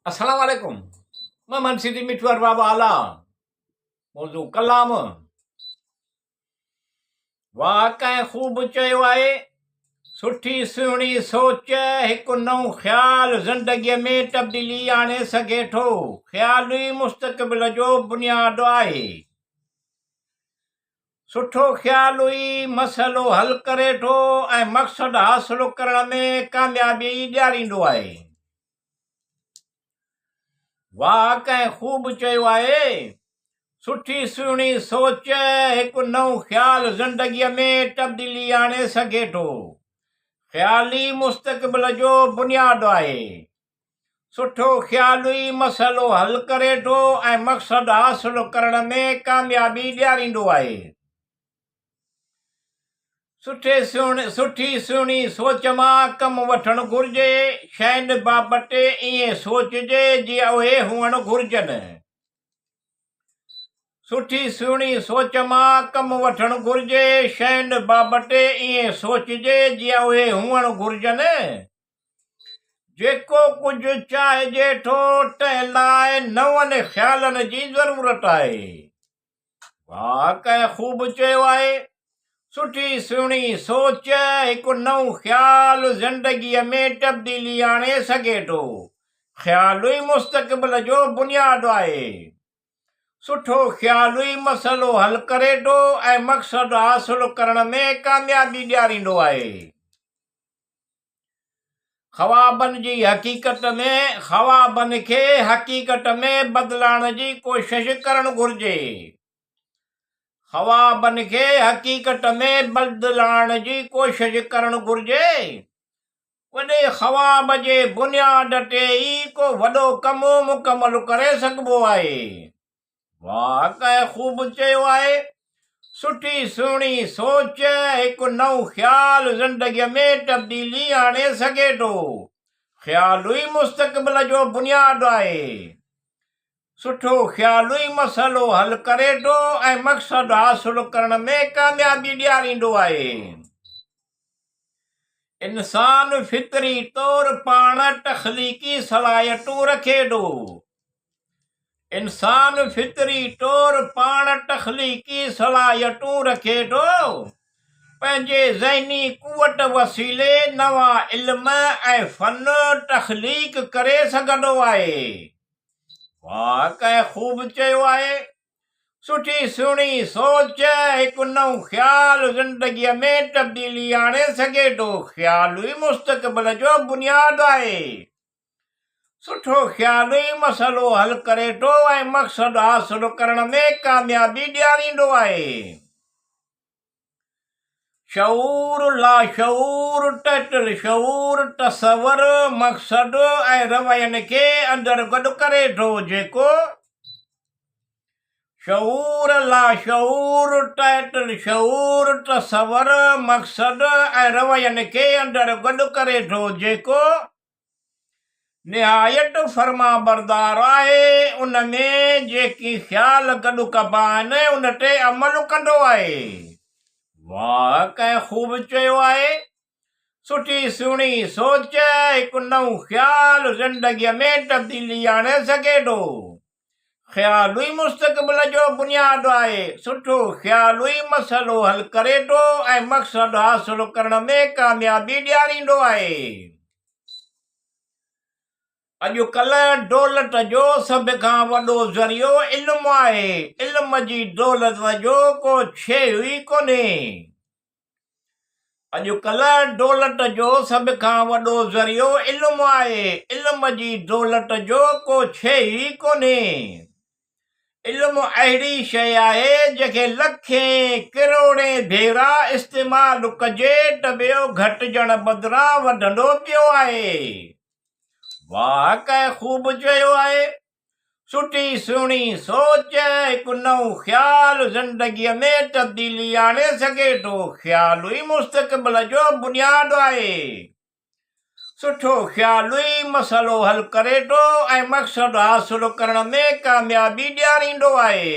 السلام عليڪم مان منشي جي مٺو ارباب اعليٰ موضوع ڪلام واهه ڪنهن خوب چيو آهي سٺي سهڻي سوچ هڪ نئون خيال زندگيء ۾ تبديلي آڻي سگهي ٿو خيال ئي مستقبل جو بنياد آهي سٺو خيال ئي مسئلو حل ڪري ٿو ۽ مقصد حاصل ڪرڻ ۾ ڪاميابي ڏياريندو آهي واهه ڪنهن خوب چيو آهي، سٺي سهڻي سوچ هڪ نئون خيال زندگيء ۾ تبديلي آڻي سگهي ٿو. خيال ئي مستقبل جو بنياد آهي. سٺو خيال ئي مسئلو حل ڪري ٿو ۽ مقصد حاصل ڪرڻ ۾ ڪاميابي ڏياريندو آهي. سٺي سٺي سهڻي سوچ مان ڪم وٺڻ گهرجي، شين بابت ائين سوچجي جيئن اهي هئڻ گهرجن. سٺي سهڻي سوچ مان ڪم وٺڻ گهرجي، شين بابت ائين سوچجي جيئن اهي هئڻ گهرجن. جيڪو ڪجهه چاهجي ٿو، تنهن لاء نون خيالن جي ضرورت آهي. واهه ڪنهن خوب چيو آهي، سٺي سهڻي سوچ هڪ نئون خيال زندگيء ۾ تبديلي آڻي سگهي ٿو. خيال ئي مستقبل جو بنياد آهي. سٺو خيال ئي مسئلو حل ڪري ٿو ۽ مقصد حاصل ڪرڻ ۾ ڪاميابي ڏياريندو آهي. خوابن جي حقيقت ۾ خوابن کي حقيقت ۾ بدلائڻ جي ڪوشش ڪرڻ گهرجي. خوابن کي حقيقت ۾ بدلائڻ جي ڪوشش ڪرڻ گهرجي. وڏي خواب جي بنياد تي ئي ڪو وڏو ڪم مڪمل ڪري سگهبو آهي. واهه ڪنهن خوب چيو آهي، سٺي سهڻي سوچ هڪ نئون خيال زندگيء ۾ تبديلي آڻي سگهي ٿو. خيال ئي مستقبل جو بنياد آهي. سٺو خيال ئي مسئلو حل ڪري ٿو ۽ مقصد حاصل ڪرڻ ۾ ڪاميابي ڏياريندو آهي. انسان فطري طور پاڻ تخليقي صلاحيتون رکي ٿو. انسان فطري طور پاڻ تخليقي صلاحيتون رکي ٿو. پنهنجي ذهني قوت وسيلي نوان علم ۽ فن تخليق ڪري سگهندو آهي. واهه ڪنهن خوب چيو آهي. سٺي سهڻي سوچ هڪ نئون خيال زندگيء ۾ تبديلي آڻي سگهي ٿو. خيال ئي مستقبل جو بنياد آهي. سٺو خيال ئي مسئلو حل ڪري ٿو ۽ مقصد حاصل ڪرڻ ۾ ڪاميابي ڏياريندو آهي. شعور، لاشعور، تحت الشعور، تصور، مقصد ۽ روين کي اندر گڏ ڪري ٿو، جيڪو شعور، لاشعور، تحت الشعور، تصور، مقصد ۽ روين کي اندر گڏ ڪري ٿو، جيڪو نهايت فرمانبردار آهي، ان ۾ جيڪي خيال گڏ ڪبا آهن، ان تي عمل ڪندو آهي. واهه ڪنهن خوب چيو آهي، سٺي سهڻي سوچ هڪ نئون خيال زندگيء ۾ تبديلي آڻي سگهي ٿو. خيال ئي مستقبل جو بنياد آهي. سٺو خيال ئي مسئلو حل ڪري ٿو ۽ مقصد حاصل ڪرڻ ۾ ڪاميابي ڏياريندو آهي. اڄڪلهه دولت جو سڀ کان وڏو ذريعو علم آهي. علم جي دولت جو ڪو ڇيهه ئي ڪونهي. اڄڪلهه دولت جو سڀ کان وڏو ذريعو علم آهي. علم جي دولت جو ڪو ڇيهه ئي ڪونهي. علم اهڙي شيء آهي جنهن کي لکين ڪروڙين ڀيرا استعمال ڪجي ته به اهو گهٽجڻ بدران وڌندو پيو آهي. واهه ڪنهن خوب چيو آهي. سٺي سهڻي سوچ هڪ نئون خيال زندگيء ۾ تبديلي آڻي سگهي ٿو. خيال ئي مستقبل جو بنياد آهي. سٺو خيال ئي مسئلو حل ڪري ٿو ۽ مقصد حاصل ڪرڻ ۾ ڪاميابي ڏياريندو آهي.